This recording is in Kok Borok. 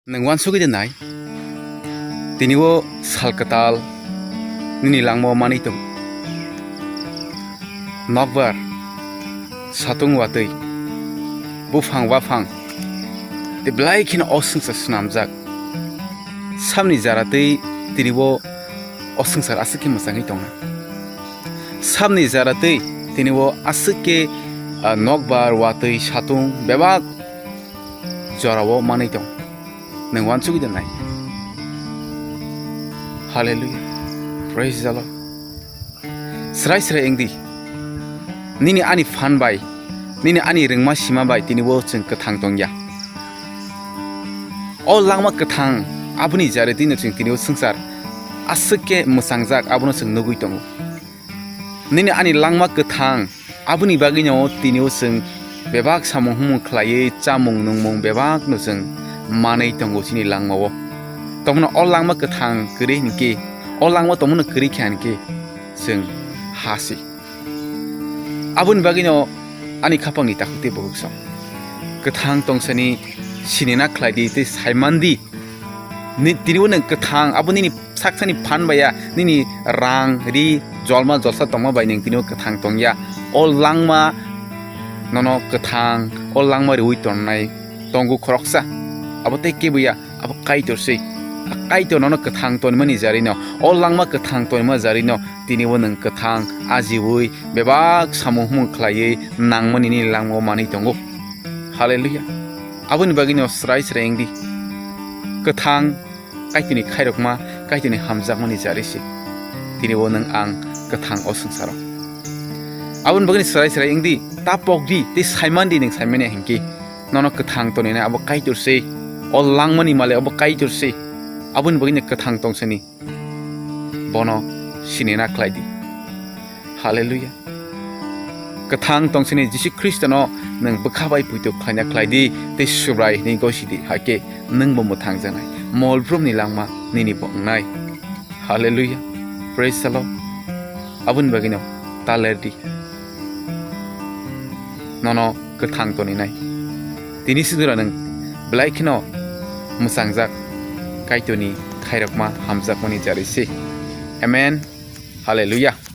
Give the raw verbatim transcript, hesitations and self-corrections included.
Nwng uansugwi de nai, tini o sal kwtal nini langmao manwi tong. Nokbar, satung watwi, buphang baphang, tei belai kheno o swngchar swnamjak. Samni jara tei tini o o swngchar aswk khe mwchangwi tongna. Samni jara tei tini o aswk khe, ah, nokbar, watwi, satung bebak jorao manwi tong. Nwng uansugwi de nai. Hallelujah. Praise the Lord. Srai srai wngdi. Nini ani phan bai, nini ani rwngma sima bai tini o chwng kwthang tongya. O langma kwthang aboni jari twi no chwng tini o swngchar aswk khe mwchangjak, abono chwng nugwi tongo. Nini ani langma kwthang aboni bagwino tini o chwng bebak samung humung khlaiwi chamung nungmung bebak no chwng manwi tongo chini langmao. Tongmano o langma kwthang kwrwi hinkhe, o langma tongmano kwrwi khe hinkhe chwng ha si. Aboni bagwino ani khapangni takhuk tei bukhuk song kwthang tongsani sinina khlai di tei sai man di. Ni, tini o nwng kwthang, abo nini saksani phan baiya, nini rang, ri, jolma, jolsa tongma bai nwng tini o kwthang tongya. O langma nono kwthang, o langma riui tongnai tongo khoroksa. Abo tei kebo ya, abo Kaitor se. A Kaitor nono kwthang tonmani jarino, o langma kwthang tonma jarino, tini o nwng kwthang ajiui bebak samung humung khlaiwi nangmani nini langmao manwi tongo. Hallelujah. Aboni bagwino srai srai wngdi. Kwthang Kaitorni khairokma, Kaitorni hamjakmani jari se. Tini o nwng ang kwthang o swngcharo. Aboni bagwino srai srai wngdi, ta pokdi, tei saimandi nwng saimanya hinkhe. Nono kwthang tonina abo Kaitor se. O langmani male abo Kaitor se. Aboni bagwino kwthang tongsani bono sinina khlai di. Hallelujah. Kwthang tongsini Jisu Khristono nwng bwkha bai puitu khlaina khlai di tei Subrai hwnwi gosi di, hakhe nwngbo mwthang janai. Molbrumni langma nini bo wngnai. Hallelujah. Praise the Lord. Aboni bagwino ta ler di. Nono kwthang toninai. Tini sudura nwng belai kheno mwchangjak Kaitorni khairokma hamjakmani jari se. Amen. Hallelujah.